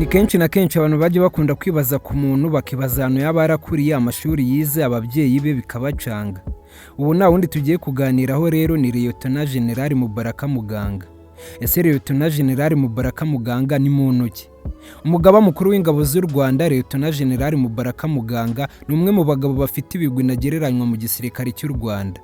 Ni kenshi na kenshi abantu bajya bakunda kwibaza ku muntu, bakibaza ahantu yaba yarakuriye, amashuri yize, ababyeyi be, bikabacanga. Ubu nta wundi tugiye kuganiraho rero, ni Liyetona Jenerali Mubaraka Muganga. Ese Liyetona Jenerali Mubaraka Muganga ni muntu ki? Umugaba mukuru w'ingabo z'u Rwanda, Liyetona Jenerali Mubaraka Muganga, ni umwe mu bagabo bafite ibigwi ntagereranywa mu gisirikare cy'u Rwanda.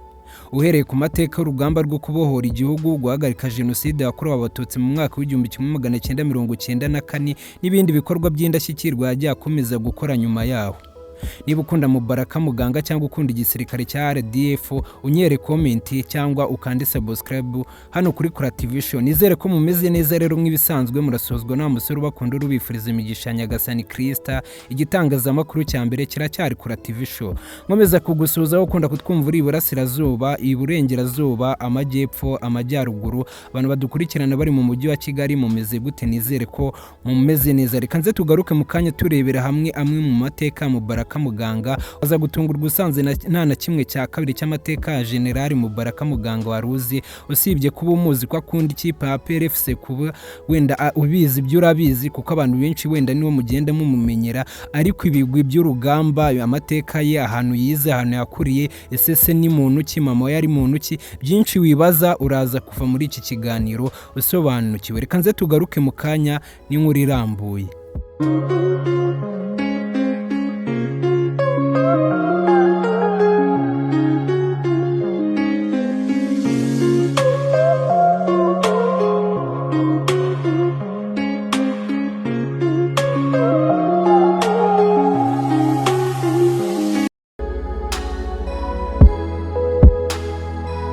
Uhereye ku mateka y'urugamba rwo kubohora igihugu, guhagarika Jenoside yakorewe Abatutsi mu mwaka w'1994 n'ibindi bikorwa by'indashyikirwa yagiye akomeza gukora nyuma yaho. Niba ukunda Mubaraka Muganga cyangwa ukunda igisirikare cya RDF, unyere comment cyangwa ukande subscribe hano kuri Kora TV Show. Nizere ko mumeze neza rero. Nk'ibisanzwe murasozwa nta musore ubakunda, urubifuriza imigisha Nyagasani Krista. Igitangazamakuru cya mbere kiracyari Kora TV Show. Nkomeza kugusuhuza aho ukunda kutwumva uri iburasirazuba, iburengerazuba, amajyepfo, amajyaruguru. Abantu badukurikirana bari mu mujyi wa Kigali, mumeze gute? Nizere ko mumeze neza. Reka nze tugaruke mu kanya turebera hamwe amwe mu mateka ya Mubaraka Muganga. Aza gutungurwa usanze nta na kimwe cya kabiri cy'amateka ya Generali Mubaraka Muganga wari uzi, usibye kuba umuzi ko akunda ikipe ya APR FC. Kuba wenda ubizi ibyo urabizi, kuko abantu benshi wenda niwo mugenda mumumenyera, ariko ibigwi by'urugamba, amateka ye, ahantu yize, ahantu yakuriye, ese se ni muntu ki, mama we yari muntu ki, byinshi wibaza uraza kuva muri iki kiganiro usobanukiwe. Reka nze tugaruke mu kanya n'inkuru irambuye.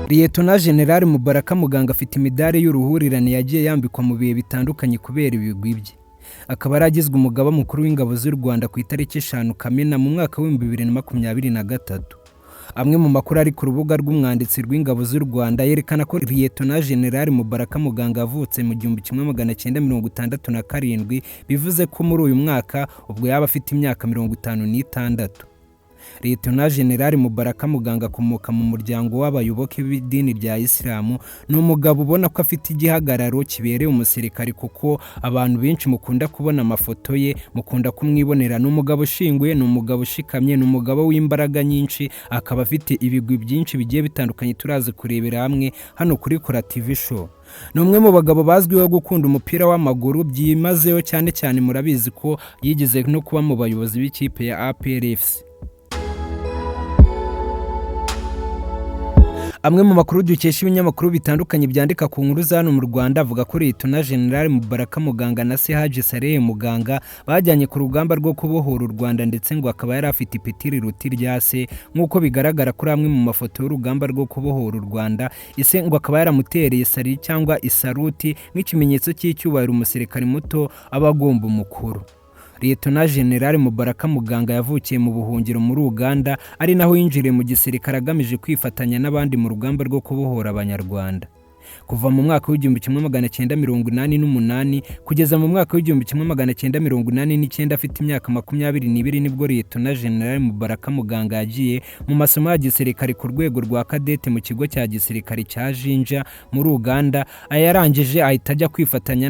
Liyetona Jenerali Mubaraka Muganga afite imidari y'uruhurirane yagiye yambikwa mu bihe bitandukanye kubera ibigwi bye. Akaba yaragizwe umugaba mukuru w'ingabo z'u Rwanda ku itariki 5 Kamena mu mwaka w'2023. Amwe mu makuru ari ku rubuga rw'umwanditsi rw'ingabo z'u Rwanda yerekana ko Liyetona Jenerali Mubaraka Muganga yavutse mu 1967, bivuze ko muri uyu mwaka ubwo yaba afite imyaka 56. Liyetona Jenerali Mubaraka Muganga akomoka mu muryango w'abayoboke b'idini rya Isilamu. Ni umugabo ubona ko afite igihagararo kibereye umusirikari, kuko abantu benshi mukunda kubona amafoto ye, mukunda kumwibonera. Ni umugabo ushinguye, ni umugabo ushikamye, ni umugabo w'imbaraga nyinshi, akaba afite ibigwi byinshi bigiye bitandukanye turazi kurebera hamwe hano kuri Kora TV Show. Ni umwe mu bagabo bazwiho gukunda umupira w'amaguru byimazeyo, cyane cyane murabizi ko yigeze no kuba mu bayobozi b'ikipe ya APR FC. Amwe mu makuru dukesha ibinyamakuru bitandukanye byandika ku nkuru za hano mu Rwanda avuga ko Liyetona Jenerali Mubaraka Muganga na se Haji Saleh Muganga bajyanye ku rugamba rwo kubohora u Rwanda, ndetse ngo akaba yari afite ipeti riruta irya se, nk'uko bigaragara kuri amwe mu mafoto y'urugamba rwo kubohora u Rwanda. Ise ngo akaba yaramutereye sari cyangwa isaruti nk'ikimenyetso cy'icyubahiro umusirikare muto aba agomba umukuru. Liyetona Jenerali Mubaraka Muganga yavukiye mu buhungiro muri Uganda, ari naho yinjiriye mu gisirikare agamije kwifatanya n'abandi mu rugamba rwo kubohora Abanyarwanda. Kuva mu mwaka w'1988 kugeza mu mwaka w'1989, afite imyaka 22, nibwo Liyetona Jenerali Mubaraka Muganga yagiye mu masomo ya gisirikare ku rwego rwa kadete mu kigo cya gisirikare cya Jinja muri Uganda. Ayarangije ahita ajya kwifatanya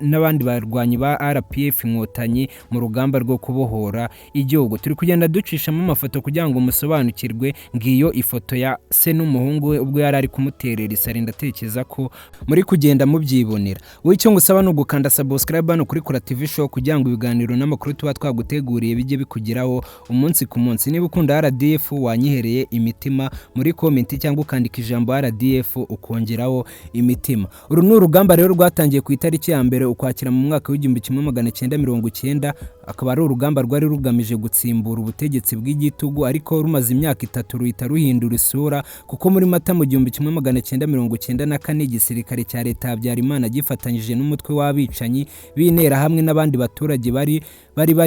n'abandi barwanyi ba RPF Inkotanyi mu rugamba rwo kubohora igihugu. Turi kugenda ducishamo amafoto kugira ngo musobanukirwe. Ngiyo ifoto ya se n'umuhungu we ubwo yari ari kumuterera isari, ndatekereza ko muri kugenda mubyibonera. Wowe icyo ngusaba ni ugukanda subscribe hano kuri Kora TV Show kugira ngo ibiganiro n'amakuru tuba twaguteguriye bijye bikugeraho umunsi ku munsi. Niba ukunda RDF, wanyihereye imitima muri comment cyangwa ukandika ijambo RDF ukongeraho imitima. Uru ni urugamba rero rwatangiye ku itariki ya 1 Ukwakira mu mwaka w'1990, akaba ari urugamba rwari rugamije gutsimbura ubutegetsi bw'igitugu, ariko rumaze imyaka 3 ruhita ruhindura isura, kuko muri Mata mu 1994 igisirikare cya leta ya Habyarimana gifatanyije n'umutwe w'abicanyi b'interahamwe n'abandi baturage bari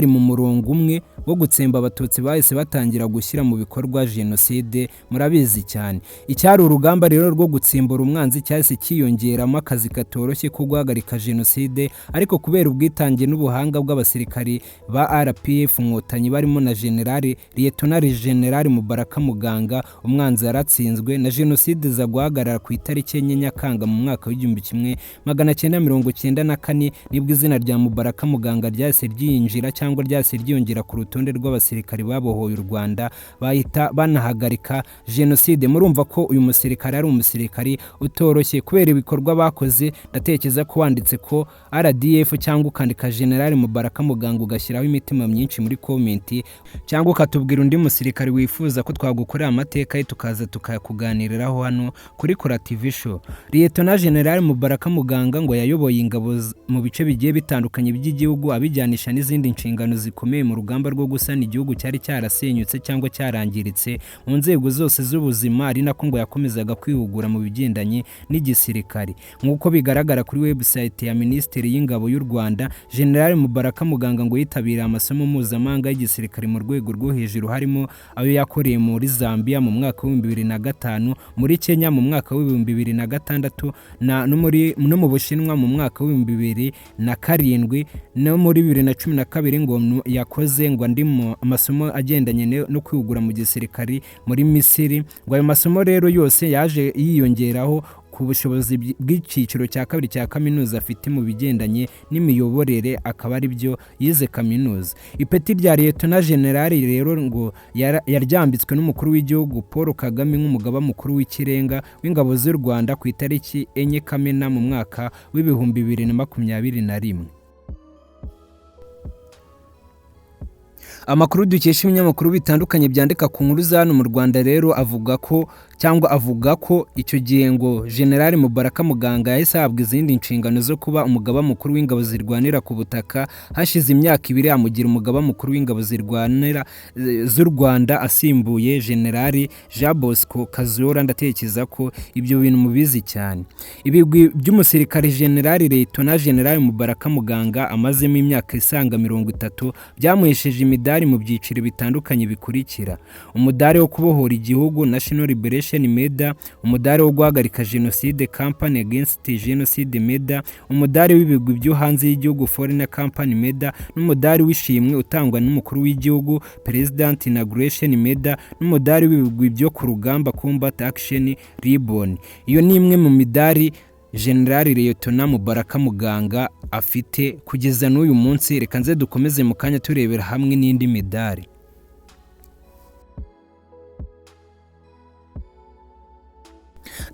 mu murongo umwe wo gutsemba Abatutsi, bahise batangira gushyira mu bikorwa jenoside, murabizi cyane. Icyari urugamba rero rwo gutsimbura umwanzi cyahise cyiyongeramo akazi katoroshye ko guhagarika jenoside, ariko kubera ubwitange n'ubuhanga bw'abasirikari ba RPF Inkotanyi barimo na Generali Liyetona Jenerali Mubaraka Muganga, umwanzi yaratsinzwe na jenoside iza guhagarara ku itariki 4 Nyakanga Nyakanga mu mwaka w'1994, nibwo izina rya Mubaraka Muganga ryahise ryinjira cyangwa ryahise ryiyongera ku rutonde rw'abasirikari babohoye u Rwanda, bahita banahagarika jenoside. Murumva ko uyu musirikare ari umusirikari utoroshye kubera ibikorwa bakoze. Ndatekereza ko wanditse ko RDF cyangwa ukandika General Mubaraka Muganga, ugashyiraho imitima myinshi muri comment, cyangwa ukatubwira undi musirikari wifuza ko twagukorera amateka ye, tukaza tukayakuganiriraho hano kuri Kora TV Show. Liyetona General Mubaraka Muganga ngo yayoboye ingabo mu bice bigiye bitandukanye by'igihugu, abijyanisha n'izindi nshingano zikomeye mu rugamba rwo gusana igihugu cyari cyarasenyutse cyangwa cyarangiritse mu nzego zose z'ubuzima, ari nako ngo yakomezaga kwihugura mu bigendanye n'igisirikare. Nk'uko bigaragara kuri website ya Minisiteri y'Ingabo y'u Rwanda, General Mubaraka Muganga ngo yitabiriye amasomo mpuzamahanga y'igisirikare mu rwego rwo hejuru, harimo ayo yakoreye muri Zambia mu mwaka w'2005, muri Kenya mu mwaka w'2006, no mu Bushinwa mu mwaka w'2007, no muri 2012 ngo yakoze ngo andi amasomo agendanye no kwihugura mu gisirikare muri Misiri. Ngo ayo masomo rero yose yaje yiyongeraho ku bushobozi bw'icyiciro cya kabiri cya kaminuza afite mu bigendanye n'imiyoborere, akaba ari byo yize kaminuza. Ipeti rya Liyetona Generali rero ngo yaryambitswe n'umukuru w'igihugu Paul Kagame nk'umugaba mukuru w'ikirenga w'ingabo z'u Rwanda ku itariki 4 Kamena mu mwaka w'2021. Amakuru dukesha ibinyamakuru bitandukanye byandika ku nkuru za hano mu Rwanda rero avuga ko cyangwa avuga ko icyo gihe ngo General Mubaraka Muganga yahise ahabwa izindi nshingano zo kuba umugaba mukuru w'ingabo zirwanira ku butaka. Hashize imyaka 2 amugira umugaba mukuru w'ingabo zirwanira z'u Rwanda, asimbuye General Jean Bosco Kazura. Ndatekereza ko ibyo bintu mubizi cyane. Ibigwi by'umusirikare General Liyetona General Mubaraka Muganga amazemo imyaka isaga 30 byamuhesheje imidari mu byiciro bitandukanye bikurikira: umudari wo kubohora igihugu National Liberation Medal, umudari wo guhagarika jenoside Campaign Against Genocide Medal, umudari w'ibigwi byo hanze y'igihugu Foreign Campaign Medal, n'umudari w'ishimwe utangwa n'umukuru w'igihugu President Inauguration Medal, n'umudari w'ibigwi byo ku rugamba Combat Action Ribbon. Iyo ni imwe mu midari General Liyetona Mubaraka Muganga afite kugeza n'uyu munsi. Reka nze dukomeze mu kanya turebera hamwe n'indi midari.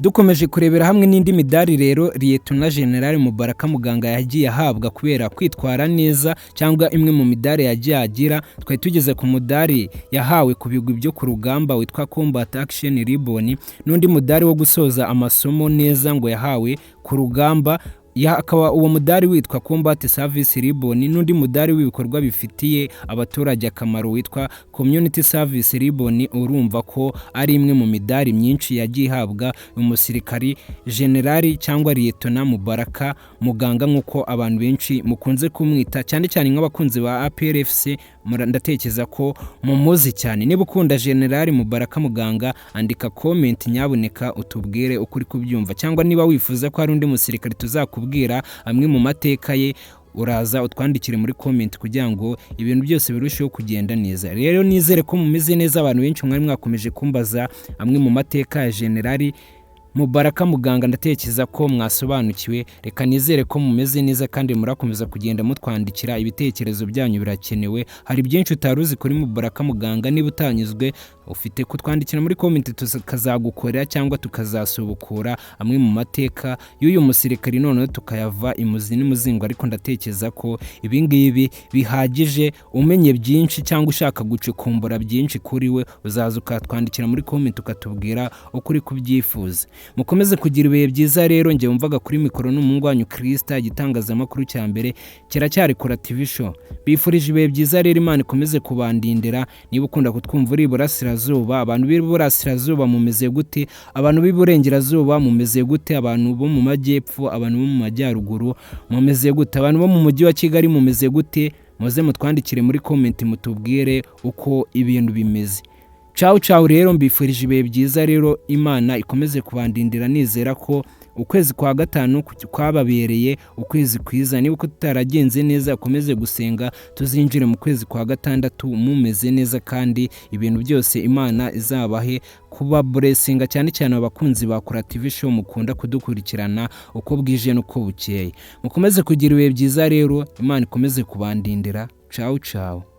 Dukomeje kurebera hamwe n'indi midari rero Liyetona General Mubaraka Muganga yagiye ahabwa kubera kwitwara neza, cyangwa imwe mu midari yagiye agira. Twari tugeze ku mudari yahawe ku bigwi byo ku rugamba witwa Combat Action Ribbon, n'undi mudari wo gusoza amasomo neza ngo yahawe ku rugamba, akaba uwo mudari witwa Combat Service Ribbon, n'undi mudari w'ibikorwa bifitiye abaturage akamaro witwa Community Service Ribbon. Urumva ko ari imwe mu midari myinshi yagiye ihabwa umusirikari General cyangwa Liyetona Mubaraka Muganga, nk'uko abantu benshi mukunze kumwita, cyane cyane nk'abakunzi ba APR FC. Ndatekereza ko mumuzi cyane. Niba ukunda General Mubaraka Muganga, andika comment nyabuneka utubwire uko uri kubyumva, cyangwa niba wifuza ko hari undi musirikari tuzakubwira amwe mu mateka ye, uraza utwandikire muri comment kugira ngo ibintu byose birusheho kugenda neza. Rero nizere ko mumeze neza. Abantu benshi mwari mwakomeje kumbaza amwe mu mateka ya General Mubaraka Muganga, ndatekereza ko mwasobanukiwe. Reka nizere ko mumeze neza kandi murakomeza kugenda mutwandikira, ibitekerezo byanyu birakenewe. Hari byinshi utari uzi kuri Mubaraka Muganga, niba utanyuzwe ufite kutwandikira muri comment tukazagukorera cyangwa tukazasubukura amwe mu mateka y'uyu musirikari, noneho tukayava imuzi n'umuzingo. Ariko ndatekereza ko ibi ngibi bihagije. Umenye byinshi cyangwa ushaka gucukumbura byinshi kuri we, uzaza ukatwandikira muri comment ukatubwira uko uri kubyifuza. Mukomeze kugira ibihe byiza. Rero njye wumvaga kuri mikoro n'umuhungu wanyu Krista, igitangazamakuru cya mbere kiracyari Kora TV Show. Bifurije ibihe byiza rero, Imana ikomeze kubandindira. Niba ukunda kutwumva uri iburasirazuba, abantu b'iburasirazuba mumeze gute? Abantu b'iburengerazuba mumeze gute? Abantu bo mu majyepfo, abantu bo mu majyaruguru mumeze gute? Abantu bo mu mujyi wa Kigali mumeze gute? Muze mutwandikire muri comment mutubwire uko ibintu bimeze. Ciao ciao. Rero mbifurije ibihe byiza rero, Imana ikomeze kubandindira. Nizera ko Ukwezi kwa gatanu kwababereye ukwezi kwiza. Niba uko tutaragenze neza, ukomeze gusenga, tuzinjire mu kwezi kwa gatandatu mumeze neza, kandi ibintu byose Imana izabahe kuba blessinga, cyane cyane abakunzi ba Kora TV Show mukunda kudukurikirana uko bwije n'uko bukeye. Mukomeze kugira ibihe byiza rero, Imana ikomeze kubandindira. Ciao ciao.